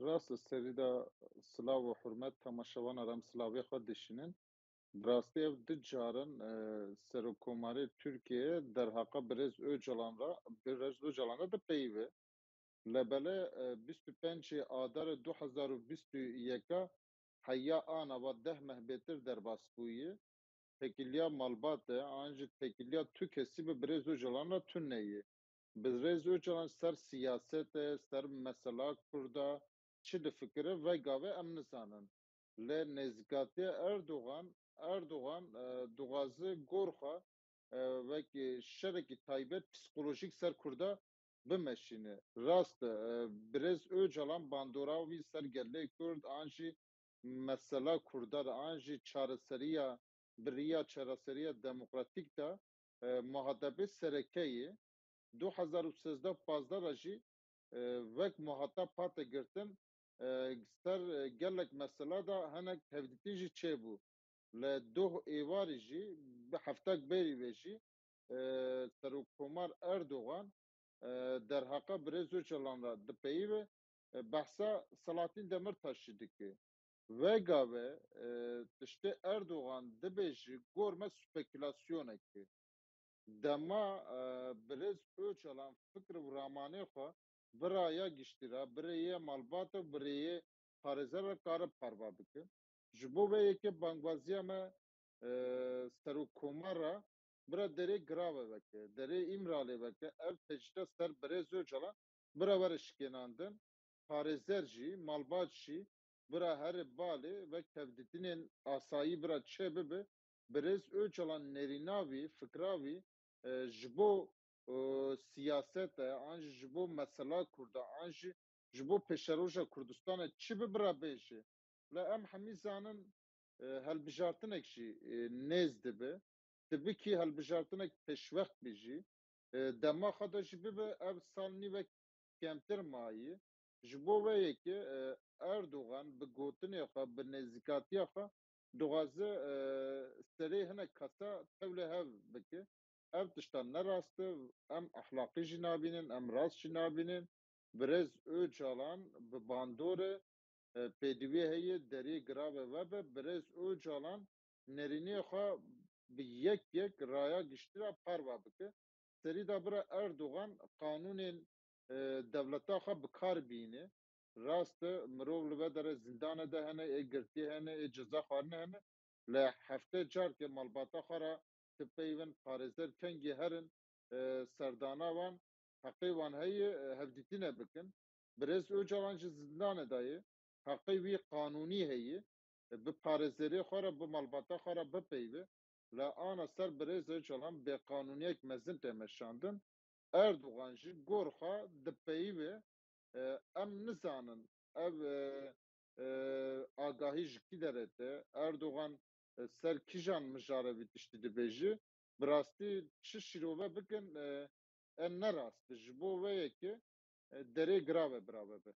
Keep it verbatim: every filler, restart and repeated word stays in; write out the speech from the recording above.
Rast e, serî de silav û hurmet temaşevana re em silavê xwe dişînin. Bi rastî ev du carin, e, Serokkomarê Tirkiyeyê derheqa birêz Ocalan re, birêz Ocalan re dipeyivê. Lebelê, e, bîst û pêncê Adarê du hezar û bîst û yeka heya ana va deh meh bêtir derbas bûyî. Têkiliya malbatê, an jî têkiliya tu kesî bi birêz Ocalan re tune ye. Birêz Ocalan ser siyasetê, ser mesela Kurda çi difikire, vegavê em nizanin. Lê nêzîkatiya Erdogan, Erdogan, e, dixwaze gor xwe, e, wekî şerekî taybet psîkolojîk ser Kurda bimeşîne. Rast e, e, birêz Ocalan bandora wî ser gelê Kurd, an jî mesela Kurda de, an jî çareseriya, bi riya çareseriya demokratîk de, e, muhatebê sereke ye. Du hezar û sêzdeh pazdeh de jî, e, wek muhatab hate girtin, e, ser, e, gelek mesela de hinek hevdîtin jî çêbû. Li doh êvarî jî, bi heftek berî vê jî, e, Serokkomar Erdogan, e, derheqa birêz Ocalan re dipeyive, e, behsa Selahattin Demirtaş jî dike. Vegave, e, tiştê Erdogan dibêje gor me spekulasyoneke. Dema, e, birêz Ocalan fikr û ramanê xwe bi raya giştî re, bi rêyê malbat û bi rêyê parêzer re kare parva bike. Ji bo vê yekê bangvaziya me, e, Serokkomar re bira derê Girave veke, derê Îmralê veke, ev tecrîda ser birêz Ocalan bira were şikênandin. Parêzer jî, malbat jî bira here balê ve kevdîtinên asayî bira çêbibe. Birêz Ocalan nêrîna vî, fikra vî, e, ji bo, e, siyasete, an jî ji bo mesela Kurda, an jî ji bo pêşeroja Kurdistanê çi bi bira bêje. Lê em hemî zanin, e, helbijartinek jî, e, nêz dibe. Dibe kî helbijartinek pêşwext bî jî. E, dema xwe de jî bibe ev sal nîvek kemtir mayî. Ji bo vê yekê, e, Erdogan bi gotinê xwe, bi nêzîkatiya xwe dixwaze, e, serê hinek kesa tevlê hev bike. Ev tişta ne rast e, em exlaqî jî nabînin, em rast jî nabînin. Birêz Ocalan bi bandorê, e, pêdivî heye, derê Girave vebe, birêz Ocalan nerînê xwe bi yek yek raya giştî re parva bike. Serî de bira Erdogan qanûnên, e, dewleta xwe bi kar bîne. Rast e, mirov li vê derê zindane de hene, ê girtî hene, ê ceza xwarine hene. Lê hefte carke malbata xwe re dipeyivin, parêzer kengî herin, e, serdana wan, heqê wan heye, e, hevdîtine bikin. Birêz Ocalan ji zindane de ye, heqê wî qanûnî heye, e, bi parêzerê xwe re, bi malbata xwe re bipeyive. Lê ana ser birêz Ocalan bêqanûniyek mezin tê meşandin. Erdogan jî gor xwe dipeyive. E, em nizanin ev, e, e, agahî ji kî derê tê. Erdogan, e, ser kîjan mijare vî tiştî dibêje. Bi rastî çi şîrove bikin, e, e, ne rast e. Ji bo vê yekê, e, derê Girave birave be.